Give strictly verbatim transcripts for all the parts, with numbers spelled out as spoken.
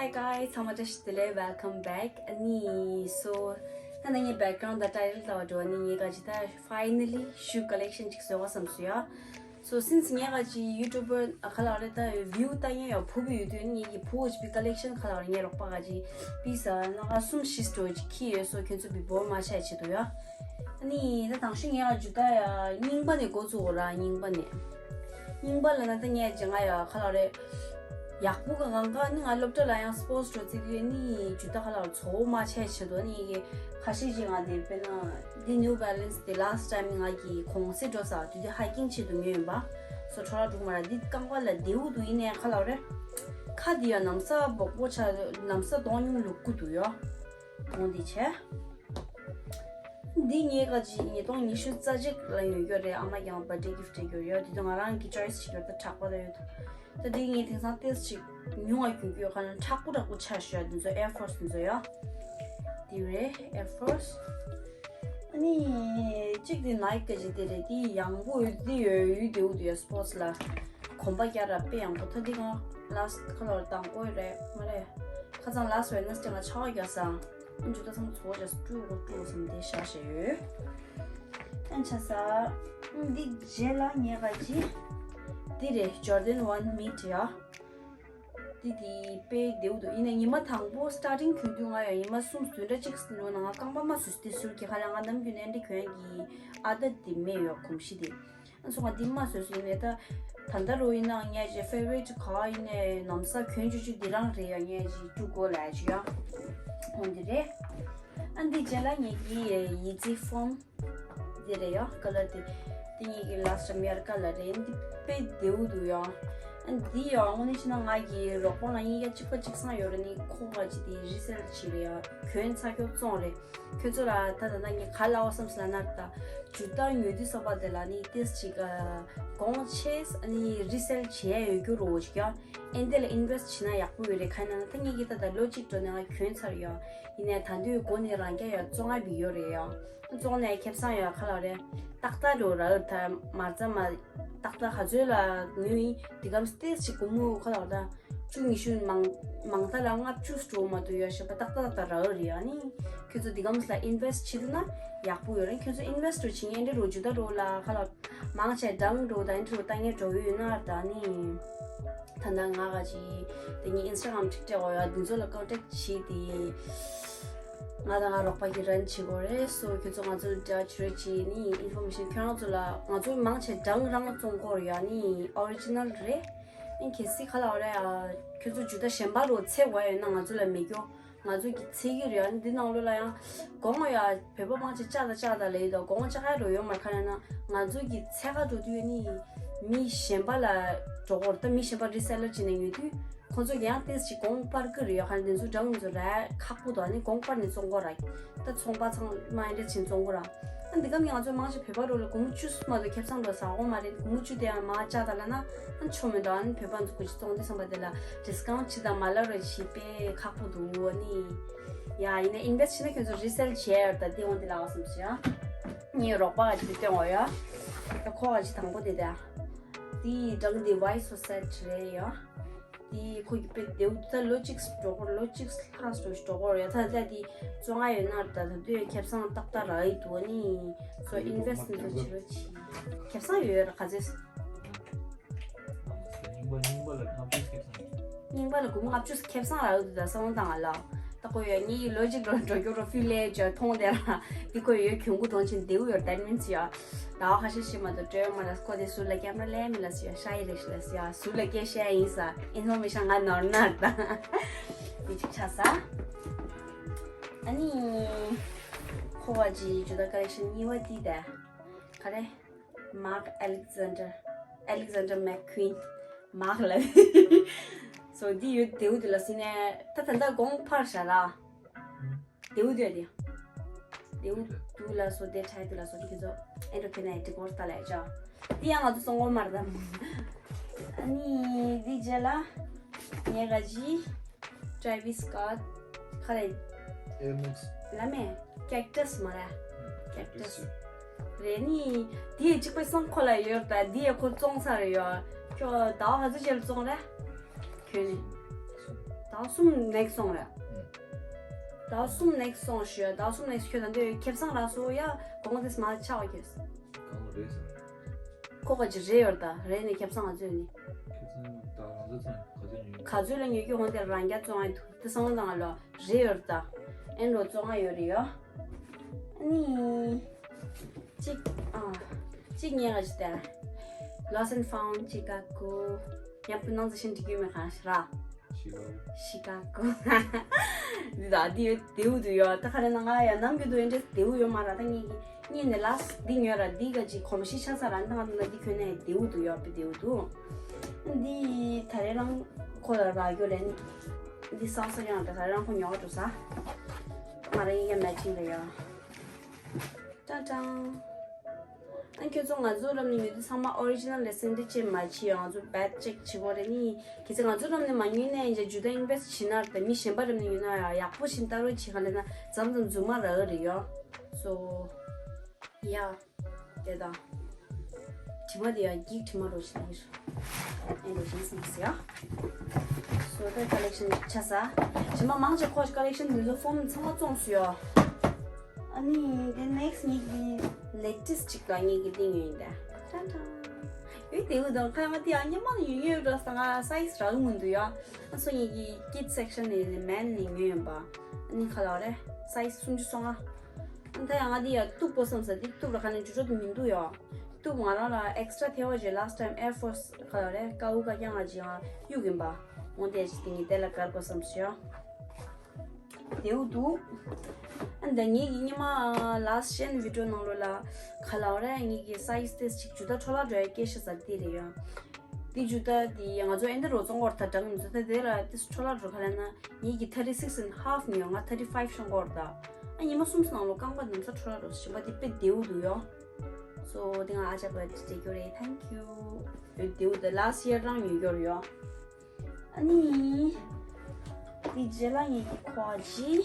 Hi guys, ཚང་མ་བཀྲ་ཤིས་བདེ་ལེགས། Welcome back. ཨ་ནི་so ད་ནི་ངའི་background དང་title དང་འགྲོ་ནི་ངའི་ག་ཅི་ད་finally shoe collection ཅིག་བཟོ་བ་བསམ་སོང་ཡ། So since ངའི་ག་ཅི་YouTuber ག་ལ་རེ་ད་view ད་ངའི་ཡ་ཕུ་བི་ཡོད་དུས་ངའི་གི་ཕུ་བོ་ཅིག་པི་collection ག་ལ་རེ་ངའི་རོགས་པ་ག་ཅི་པི་ས་ན་ག་གསུམ་བཞི་སྤྲོ་ཅིག་ཁྱི་ཡོད། So ཁྱོད་ཚོ་བི་བོར་མ་ཆད་ཆེད་དུ་ཡ། ཨ་ནི་ད་དང་ཤོས་ངའི་ག་ཅི་ད་ཡ་རྙིང་པ་ནས་འགོ་བཙུགས་ར། རྙིང་པ་ནས་རྙིང་པ་ལ་ན་ད་ངའི་ཅི་ང་ཡ་ག་ལ་རེ། ཡག་པོ་ག་གང་ག་ནི་ང་སློབ་གྲྭ་ལ་ཡང་sports འགྲོ་རྩིས་དུས་ནི་ཇུ་ཏ་ཁ་ལ་ཚོ་བོ་མ་ཆད་ཆེད་དུ་ནི་ཡི་གེ་ཁ་ཤས་ཅིག་ང་དེ་དཔེར་ན་འདི་New Balance དེ་last time ང་གི་གོང་སེ་འགྲོ་ས་དུས་དེ་hiking ཆེད་དུ་ཉོས་ཡིན་པ། སོ་ཁྲོ་ལ་འགྲུག་མ་ར་འདི་རྐང་པ་ལ་བདེའུ་འདུག་ཡིན་ནའི་ཁ་ལ་རེ། ཁ་འདི་ཡང་ནམ་ས་སྦོག་པོ་ཆ་ནམ་ས་གདོང་ཉུང་ལུག་གུ་འདུག་ཡོ། གོང་འདི་བྱས། འདི་ངའི་ག་ཅི་ཉིས་སྟོང་ཉི་ཤུ་རྩ་གཅིག་ལ་ཡོད་རྒྱུ་རེད། ཨ་མ་ཀྱང་birthday gift སྤྲད་རྒྱུ་ཡོད། དེ་དུས་ང་རང་གི་choice བྱེད་རྒྱུ་ད་དྲག་པོ་ད་ཡོད། ད་འདི་ངས་དེང་སང་ཏེས་ཅིག་ཉུང་བ་གྱོན་རྒྱུ་ཡོད་ཁ་ན་མཁྲེགས་པོ་མཁྲེགས་པོ་ཆ་ཞོ་འདི་ཚོ་Air Force འདི་ཚོ་ཡོད། འདི་རེད་Air Force། ཨ་ནི་གཅིག་འདི་Nike ག་ཅི་དེ་རེད། འདི་ཡང་པོ་ཡོད། འདི་ཡོད་ཡོད་དེའུ་དེ་ཡོད་sports ལ་གོམ་པ་རྒྱག་ར་དཔེ་ཡང་པོ། ད་འདི་གང་last ཁ་ལོར་དང་པོ་རེད་མ་རེད། ཁ་སང་last Wednesday ང་ཆ་བ་རྒྱག་སང་། ཨ་ཇུ་ད་ཚང་ཚོ་ཇ་སྤྲུག་གོ་སྤྲུག་གོ་སམ་དེ་ཤ་ཤ་ཡོད། ཨན་ཆ་ས། འདི་རྗེས་ལ་ངས་ག་ཅི། འདི་རེད་Jordan One Mid ཡ། འདི་འདི་དཔེ་བདེའུ་འདུག་ཡིན་ན་ཉི་མ་དང་པོ་starting གྱོན་དུས་ང་ཡ་ཉི་མ་གསུམ་བདུན་ཕྲག་གཅིག་ལོ་ན་ང་རྐང་པ་མ་བཟོས་ཏེ་ཟུར་གྱི་ཁ་ལ་ང་ནམ་རྒྱུན་ནས་འདི་གྱོན་གྱི་ཨ་ད་འདི་མེད་ཡོད་གོམས་གཤིས་འདི། ཨ་ཚོ་ང་འདི་མ་བཟོས་སུ་ཡིན་ནས་ད། ད་ལྟ་རུ་ཡིན་ན་ངས་ཀྱི་favorite ག་ཡིན་ནས་ནམ་ས་གྱོན་ཅུ་ཅུ་འདི་རང་རེད་ཡ། ངས་ཀྱི་ཀྲུ་གོ་ལ་ཅི་ཡ། འོ་འདི་རེད། ཨ་འདི་རྗེས་ལ་ངས་ཀྱི་ཡི་ཙི་ཕོམ་འདི་རེད་ཡ། ཀ་ལར་འདི་འདི་ངས་ཀྱི་last America ལ་རེད། འདི་དཔེ་བདེའུ་འདུག་ཡ། ཨ་འདི་ཡ་དངོས་གནས་བྱས་ན་ང་གི་རོགས་པ་ལ་ཡིན་ཡ་གཅིག་པ་གཅིག་སང་ཡོད་རེད། ནི་ཁོ་ག་ཅི་དེ་resell བྱེད་རེད་ཡ། གྱོན་ཚ་ཁྱོ་བཙོང་རེད། ཁྱོད་ཚོ་ལ་ད་ད་ལྟ་ངས་ག་ལབ་བསམ་སོང་ལབ་ན། ད་ཇུ་ཏ་ཉོ་དུས་ཙམ་པ་དེ་ལ་ནི་ཏེས་ཅིག་གོང་ཆེས་ནི་resell བྱེད་ཡ་ཡོད་རྒྱུ་རོ་ཅིག་ཡ། ཨེ་འདི་ལ་invest བྱེད་ན་ཡག་པོ་ཡོད་རེད། ག་ན་ན་ད་ངས་ཀྱི་ད་ད་ལོ་གཅིག་འགྲོ་ནས་ང་གྱོན་ཚར་ཡོད། ཡིན་ནའི་ད་དུང་སྒོ་ནས་རང་རྐྱ་ཡ་བཙོང་ཡ་བི་ཡོད་རེད་ཡ། བཙོང་ནས་ཁེབས་སང་ཡ་ག་ལ་རེད། ཏག་ཏག་རོ་ར་ད་མར་ཙམ་མ་ཏག་ཏག་ག་ཚོད་ལ་ཉོ་ཡིན་དེ་གམ་ཏེས་ཅིག་སྒོར་མོ་ག་ལ་ད། བཅུ་ཉི་ཤུ་མང་མང་ད་ལ་ལྔ་བཅུ་སྤྲོ་མ་ཐུབ་ཡོད་ཤེས་པ་ཏག་ཏག་ཏག་ཏག་རག་རེད་ཡ། ནི་ཁྱོད་ཚོ་འདི་གམ་ལ་invest བྱེད་ཐུབ་ན་ཡག་པོ་ཡོད་རེད། ཁྱོད་ཚོ་invest རུ་བྱེད་ཉན་འདྲེ་རུ་ཇུ་ད་རུ་ལ་ཁ་ལ་མང་ཆེ་འདང་རུ་ད་འདྲེ་རུ་ད་ངན་འགྲོ་ཡོད་ན་ད་ནི་ད་ད་ང་ག་ཅི་དེ་ནི་Instagram ཊིག་ཊོག་ཡ་འདི་ཚོ་ལ་contact བྱེད་དེ་ང་ད་ང་རོགས་པ་གི་run བྱེད་དགོས་རེད། སོ་ཁྱོད་ཚོ་ང་ཚོ་ལ་འབྲེལ་བ་བྱེད་རོགས་བྱེད། ནི་information ཁྱོད་རང་ཚོ་ལ་ང་ཚོ་མང་ཆེ་འདང་རང་བཙོང་དགོས་རེད་ཡ། ནི་original རེད། ཨིན་གལ་སྲིད་ག་ལ་བ་རེད་ཨ། ཁྱོད་ཚོ་ཇུ་ད་གཞན་པ་རུ་ཚེ་བ་ཡོད་ན་ང་ཚོ་ལ་མི་སྐྱོ། ང་ཚོ་གི་ཚེ་གི་རེད་ཨ། འདི་ནང་ལོ་ལ་ཡང་གོང་ཡ་བོད་པ་མང་ཆེ་ལྕགས་དང་ལྕགས་དང་ལས་ཡོད་དོ། གོང་ལྕགས་ཡ་རུ་ཡོད་མ་ཁ་ན་ན་ང་ཚོ་གི་ཚེ་ག་འགྲོ་དུས་ནི་མི་གཞན་པ་ལ་འགྲོ་གོ་རེད། ད་མི་གཞན་པ་reseller བྱས་ནས་ཉོས་དུས་ཁོང་ཚོ་ཡང་ཏེས་ཅིག་གོང་སྤར་གི་རེད་ཡ། ཁ་ན་འདི་ཚོ་འདྲ་མི་ཚོ་ར་ཁག་པོ་དོ་ཨ། ནི་གོང་སྤར་ནས་བཙོང་གོ་ར། ད་ཚོང་པ་ཚང་མ་ཨེ་འདྲ་བྱིན་བཙོང་གོ་ར། ཨ་འདི་གམ་ང་ཚོ་མང་ཆེ་བོད་པ་རུ་ལ་སྒོར་མོ་བཅུ་མ་གཏོགས་ཁེབས་སང་འགྲོ་ཟ་འོ་མ་རེད། སྒོར་མོ་བཅུ་དེ་ཡང་མ་བཅག་ད་ལ་ན་ཨ་ཆོ་མེད་འགྲོ། ཨ་ནི་བོད་པ་ཚོ་གུ་ཅི་བཙོང་དུས་བསམ་པ་དེ་ལ་discount བྱེད་དང་མ་ལ་རོ་བྱེད་དཔེ་ཁག་པོ་འདུག་ཨ་ནི་ཡ་ཡིན་ན་invest བྱེད་ན་ཁྱོད་ཚོ་resell བྱས་ཡོད་ད་དེ་འོང་དེ་ལ་བ་བསམ་ཞིག་ཨ། ངའི་རོགས་པ་ག་ཅིག་སྟོན་འོ་ཡ། ད་ཁོ་ག་ཅིག་དང་པོ་དེ་ད་དེའི་སྦྲང་དེ་Why So Sad རེད་ཡ། དེ་ཁོ་གི་དཔེ་དེའུ་ད་ལོ་གཅིག་འགྲོ་གོ་ལོ་གཅིག་ལྷག་འགྲོ་འགྲོ་གོ་ཡོད། ད་ད་དེ་བཙོང་ང་ཡོད་ན་ད་ད་དུས་ཁེབས་སང་ཏག་ཏག་རག་ཡི་འདུག་ནི། So invest ནི་ད་བྱེད་རོགས་གྱིས། ཁེབས་སང་ཡོད་ཡོད་ར་ག་ཚོད། རྙིང་པ་རྙིང་པ་ལ་ལྔ་བཅུ་ཁེབས་སང་། རྙིང་པ་ལ་སྒོར་མོ་ལྔ་བཅུ་ཁེབས་སང་རག་ཡི་འདུག་ད་སང་དང་ང་ལ། ད་ཁོ་ཡོད་ངའི་ལོ་གཅིག་འགྲོ་འགྲོ་རྒྱུ་རོ་ཕི་ལེ་ཅོ་མཐོང་དེ་ར་འདི་ཁོ་ཡོད་གྱོན་གུ་གྲོང་ཆེན་དེའུ་ཡོད་that means ཡ། ཟླ་བ་ཁ་ཤས་ཤིག་མ་གཏོགས་སྤྲོད་མ་ལ་ཁོ་དེ་ཟུར་ལ་ཀེམ་ར་ལེ་མི་ལ་སི་ཡ་ཤ་ཡི་རེ་ཤི་ལ་སི་ཡ་ཟུར་ལ་ཀེ་ཤ་ཡིན་ས་information ང་ནོར་ན་ད་དེ་ཅིག་ཆ་ས། ཨ་ནི་ཁོ་བ་ཇི་ཇུ་ད་collection གཉིས་པ་དེ་ད་ག་རེ། Marc Alexander Alexander McQueen Marc ལ། So འདི་ཡོད་དེའུ་དེ་ལ་སི་ནས་ད་ད་ད་དགོང་ཕར་བཞག་ལ། དེའུ་དེ་དེ། དེའུ་དུ་ལ་སོ་དེ་ཁྲའི་དེ་ལ་སོ་དེ་ཁྱེད་ཚོ་ཨེ་འགྲོ་ཁྱེད་ནས་དེ་གོར་ལྟ་ལས་ཅོ། དེ་ཡང་ང་ཚོ་སོང་གོ་མར་དམ། ཨ་ནི་དེ་རྗེས་ལ་ངས་ག་ཅི་Travis Scott ཁ་རེ། Air Max ལ་མེ་Cactus མ་ར། Cactus རེད་ནི། དེ་ཡི་གཅིག་པའི་སོང་ཁོ་ལ་ཡོད་ད། དེ་ཡི་ཁོ་བཙོང་ཚར་ཡོད། ཁྱོད་ཟླ་བ་ག་ཚོད་ཅིག་ལ་བཙོང་རེད། ཁྱོད་ནི། ཟླ་གསུམ་next སོང་རེད། ཟླ་གསུམ next སོང་ཞུ་ཡ། ཟླ་གསུམ next ཁྱོད་ད་འདོད་ཁེབས་སང་རག་སོ་ཡ། གོང་དེས་མ་ཆག་པ་ཁེབས། གང་རེད་ཟེར། ཁོ་ག་ཅི་རེད་ཡོད་ད་རེད་ནས་ཁེབས་སང་ང་ཚོས་ནི། ཁེ་བཟང་ད་རང་ཚོ་ཚང་ག་ཚོད་ཉོས། ག་ཚོད་ལ་ཉོས་ཀྱི་འོང་དེ་རང་རྒྱ་བཙོང་ཡ་ཐུག་དེ་སང་དང་ལོ་རེད་ཡོད་ད། ཨེན་རོ་བཙོང་ཡ་ཡོད་རེད་ཡོ། ནི། གཅིག་ཨ། གཅིག་ཉན་ག་ཅི་ད། Lost and Found Chicago། ཡང་བུ་ནང་ཚོ་ཤིན་འགྲིག་གི་མེད་གང་ཞིག་ར། ཤི་ཀ་ཤི་ཀ་གོ། འདི་ད་འདི་ཡོད་དེའུ་དུ་ཡོད་ད་ག་རེ་ན་ང་ཡ་ནམ་གི་དུ་ཨེ་འདྲེ་དེའུ་ཡོད་མ་ར་ད་ངེད་ཀྱི་ངེད་ནས་ལ་འདི་ཉོས་ར་འདི་ག་ཅིག་གོམས་གཤིས་ཆ་ས་ར་ད་ང་ད་ན་འདི་ཁྱོད་ནས་དེའུ་དུ་ཡོད་པའི་དེའུ་དུ། འདི་ད་རེ་རང་ཁོ་ལ་ར་རྒྱུ་རེད་ནི། འདི་སང་སང་ཡང་ད་ད་རེ་རང་ཁོ་ཉོ་བ་འགྲོ་ས། ང་ར་ཡི་ག་matching རེད་ཡ། ཀྲང་ཀྲང་། ཨ་ཁྱོད་ཚོ་ང་ཚོ་རབ་ནི་ཉོ་དུས་ཚང་མ་original ལས་སེམས་འདི་ཅེས་མ་བྱེད་ཡོང་། ང་ཚོ་bad check བྱེད་དགོས་རེད་ནི། གལ་སྲིད་ང་ཚོ་རབ་ནི་མ་ཉོས་ནས་ཡིན་ཅེ་ཇུ་ད་invest བྱེད་ན་ད་མི་གཞན་པ་རབ་ནི་ཉོས་ན་ཡག་པོ་ཞིག་ལྟ་རོགས་བྱེད་ག་ལས་ན་ཙམ་ཙམ་རྫུན་མ་རག་གི་རེད་ཡོ། So yeah དེ་དང་། དྲི་མ་དེ་ཡང་འགྱིག་དྲི་མ་རོ་ཞིག་ཡིན། ཨེ་འགྲོ་བཞིན་སོང་ཟེར་ཡ། So ད་collection ཆ་ས། དྲི་མ་མང་ཆེ་ཁོ་collection འདི་ཚོ་form ཚང་མ་བཙོངས་སུ་ཡོ། ཨ་ནི་དེ་next ངེད་ཀྱི་latest ཅིག་ལ་ངེད་ཀྱི་ཏིང་ཡོད་ཡིན་ད། ཏན་ཏན། ཡོད་དེ་འུ་དང་ཁ་མ་དེ་ཡང་སྙན་མ་ཡོད་ཡོད་འགྲོ་ས་ང་size རག་མི་འདུག་ཡ། ཨ་སོ་ངེད་ཀྱི་kid section ནས་men ནས་ཉོས་ཡོད་པ། ཨ་ནི་ཁ་ལ་རེ་size སུམ་ཅུ་སོ་ལྔ། ཨ་ད་ཡང་ང་དེ་ཡང་གཏུབ་དགོས་བསམ་ས་དེ་གཏུབ་ར་ཁ་ནས་ཇུ་ཇོ་དེ་མི་འདུག་ཡ། གཏུབ་ང་རང་ལ་extra ཐེ་བ་ཞིག last time Air Force ཁ་ལ་རེ་ཀ་འུ་ཀ་རྐྱང་ང་ཅི་ཡང་གཡུག་ཡིན་པ། འོང་དེ་ཞིག་དེ་ངེད་དེ་ལ་དགར་དགོས་བསམ་ཞིག་ཡ། དེའུ་འདུག་ཨ་འདི་ངེད་ཀྱི་སྔོན་མ་last ཞན་video ནང་ལོགས་ལ་ག་ལ་བ་རེད་ངེད་ཀྱི་size དེ་ཅིག་ཇུ་ད་འཕྲོ་བརླག་འགྲོ་ཡ་སྐད་ཆ་ཟེར་དེ་རེད་ཡ། དེ་ཇུ་ད་དེ་ང་ཚོ་ཨེ་འདི་རོ་བཙོང་གོར་ད་གྲངས་ཡིན་ཚོ་ད་དེ་ལ་དེ་འཕྲོ་བརླག་འགྲོ་ག་ལ་ན་ངེད་ཀྱི་thirty six and half ཉོས་ང་thirty five ཤོང་གོར་ད། ཨ་ཉི་མ་གསུམ་ནང་ལོགས་རྐང་པ་ནམ་ས་འཕྲོ་བརླག་འགྲོ་ཞིམ་པ་དེ་དཔེ་དེའུ་འདུག་ཡ། So དེ་ང་ཨ་ཅག་པ་དེ་རྒྱུ་རེད། Thank you. དེའུ་དེ་last year རང་ཉོས་གོར་ཡ། ཨ་ནི། དེ་རྗེས་ལ་ངེད་ཀྱི་ཁོ་ཅི།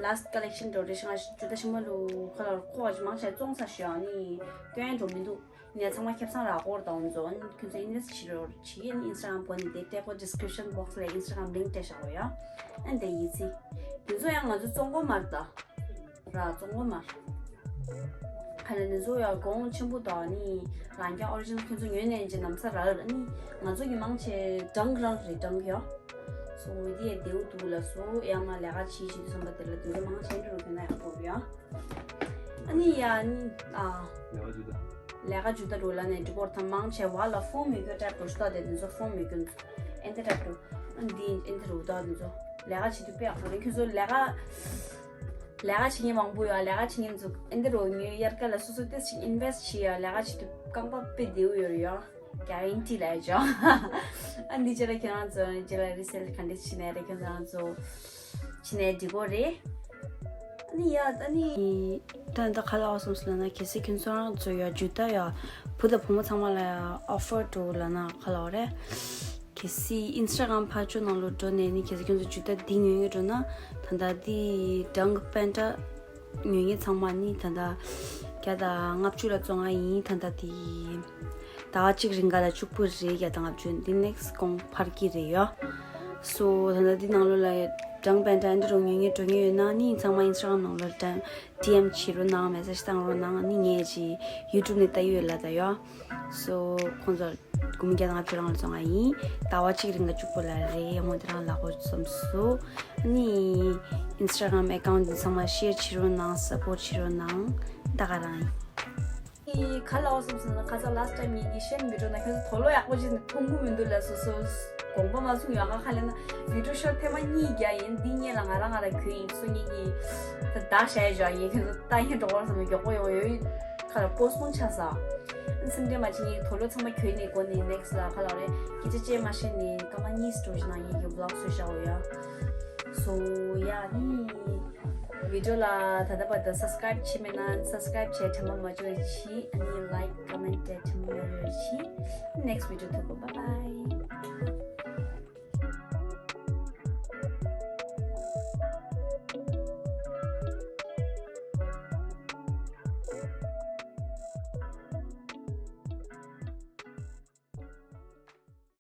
Last collection འགྲོ་རེ་ཤང་ཇུ་ད་ཤི་མ་ལུ་ཁོ་ལ་ཁོ་ཅི་མང་ཆེ་བཙོང་ས་ཞོ་ཨ་ནི། སྐྱོན་འགྲོ་མི་འདུག་ནས་ཚང་མ་ཁེབས་སང་རག་གོར་དང་འཛོ་ཨ་ནི་ཁྱོད་ཚོ་invest བྱེད་རོགས་བྱེད་ཨ་ནི་Instagram བོ་ནི་དེ་ཏེ་ཁོ་description box ལ་Instagram link སྤྲད་བཞག་གོ་ཡ། ཨ་ནི་དེ་ཡིན་ཚེ། དེ་ཚོ་ཡང་ང་ཚོ་བཙོང་གོ་མ་རེད་ད། ར་བཙོང་གོ་མ། ཁ་ལ་ནི་བཟོ་ཡ་གོང་ཆེན་པོ་དང་ནི་རང་རྒྱ་original ཁྱོད་ཚོ་ཉོས་ནས་ཅི་ནམ་ས་ར་ནི་ང་ཚོ་གི་མང་ཆེ་གྲངས་རང་རེད་གྲངས་ཡ། སོ་འོ་དེ་ཡ་དེའུ་འདུག་ལ་སོ་ཡང་ན་ལས་ཀ་བྱེད་བྱེད་དུ་སོང་པ་དེ་ལ་དུས་ཚོད་མང་ཆེ་འགྲོ་གི་ན་ཡག་པོ་ཡ། ཨ་ནི་ཡ་ནི་ཨ། ལས་ཀ་ཇུ་ད་རོ་ལ་ནས་འགྲིག་གོ་ཐ་མང་ཆེ་བ་ལ་form མི་དགོས་ཏྲབ་འགྲོ་ཤུ་ད་དེ་དུས་ཚོད་form མི་དགོས་ཨེན་དེ་ཏྲབ་འགྲོ། ཨ་ནི་དེ་ཨེན་དེ་རོ་ད་དུས་ཚོད་ལས་ཀ་བྱེད་དུས་དཔེ་ཡག་པོ་རེད་ཁྱོད་ཚོ་ལས་ཀ་ལས་ཀ་བྱེད་མཁན་མང་པོ་ཡོད། ལས་ཀ་བྱེད་མཁན་ཚོ་ཨེ་འདི་རོ་ཉོས་དབྱར་ཁ་ལ་སོ་སོ་ཏོག་ཙམ་invest བྱེད་ཡ། ལས་ཀ་བྱེད་དུས་རྐང་པ་དཔེ་བདེའུ་ཡོད་རེད་ཡ། guarantee ལ་ཡ་ཅོ། ཨ་འདི་ཅི་ལ་ཁྱེད་རང་ཚོ་ཅི་ལ་resell ག་འདྲ་བྱེད་ནའི་རེད། ཁྱེད་རང་ཚོ་བྱེད་ནའི་འགྲིག་གོ་རེད། ཨ་ནི་ཡ་ཨ་ནི་ད་ད་ག་ལ་བ་སོང་སོང་ལ་ན་གལ་སྲིད་ཁྱེད་ཚོ་རང་ཚོ་ཡ་ཇུ་ད་ཡ་བུ་དང་བུ་མོ་ཚང་མ་ལ་ཡ་offer འགྲོ་ལ་ན་ག་ལ་བ་རེད། གལ་སྲིད་Instagram ཕར་ཕྱོགས་ནང་ལོགས་འགྲོ་ནས་ནི་གལ་སྲིད་ཁྱོད་ཚོ་ཇུ་ད་འདི་ཉོ་ཡོད་འགྲོ་ན་ད་ལྟ་འདི་གྲངས་པན་ཏྲ་ཉོ་མཁན་ཚང་མ་ནི་ད་ལྟ་བརྒྱ་དང་ལྔ་བཅུ་ལ་བཙོང་ང་ཡིན། ད་ལྟ་འདི་ཟླ་བ་གཅིག་རིང་ག་ལ་བཅུ་དགུ་རེད། བརྒྱ་དང་ལྔ་བཅུ་འདི་next གོང་འཕར་གྱི་རེད་ཡོ། So ད་ལྟ་འདི་ནང་ལོགས་ལ་གྲངས་པན་ཏྲ་འདི་རུ་ཉོ་མཁན་འགྲོ་མཁན་ཡོད་ན་ནི་ཚང་མ་Instagram ནང་ལོགས་D M བྱེད་རོགས་གནང་། message བཏང་རོགས་གནང་། ནི་ངས་ཅི་YouTube ནས་ལྟ་ཡོད་ལ་ད་ཡོ། So ཁོང་ཚོ་དགུང་བརྒྱ་དང་ལྔ་བཅུ་རང་ལ་བཙོང་བ་ཡིན། ཟླ་བ་གཅིག་རིང་ལ་བཅུ་དགུ་ལ་རེད། ཡང་མོ་དེ་རང་ལག་པ་བསམ་སོ། ནི་Instagram account འདི་ཚང་མ་share བྱེད་རོགས་གནང་། support བྱེད་རོགས་གནང་། ད་ག་རང་ཡིན། ཨི་ག་ལ་བ་སོང་ཟེར་ན་ཁ་སང་last time ངེད་ཀྱི་ཤན་video ནང་ཁྱོད་ཚོ་དོ་ལོ་ཡག་པོ་ཅིག་མཐོང་གི་མི་འདུག་ལ་སོ་སོ་དགོངས་པ་མ་ཚོམས་ཡོང་ང་ཁ་ལེ་ན་video shot ཐེངས་མ་གཉིས་རྒྱག་ཡིན། འདི་གཉིས་ལ་ང་རང་ང་ལ་གུས་ཡིན་སོ་ངེད་ཀྱི་ད་བདག་བྱ་ཡི་ཇོ་ཡིན། ཁྱོད་ཚོ་ལྟ་ཡིན་འགྲོ་བར་བསམ་ནས་མགྱོགས་པོ་ཡོང་ཡོད། ཁ་ལ་postpone ཆགས་ས། སེམས་ཁྲལ་མ་བྱེད། ངེད་ཀྱི་དོ་ལོ་ཚང་མ་གྱོན་ནས་གོ་ནས་next ལ་ཁ་ལ་རེད། སྐད་ཆ་བཅད་མ་ཤེས་ནས་སྐར་མ་གཉིས་སུ་འགྲོ་བཞིན་ན་ངེད་ཀྱི་vlog བཟོས་བཞག་ཡོད། So yeah ནི་video ལ་ད་ལྟ་བར་དུ་subscribe བྱས་མེད་ན་subscribe བྱས། དྲན་པ་མ་བརྗེད་རོགས་གྱིས། ཨ་ནི་like comment བྱས་དྲན་པ་མ་བརྗེད་རོགས་གྱིས། Next video ཐུག་གོ bye bye.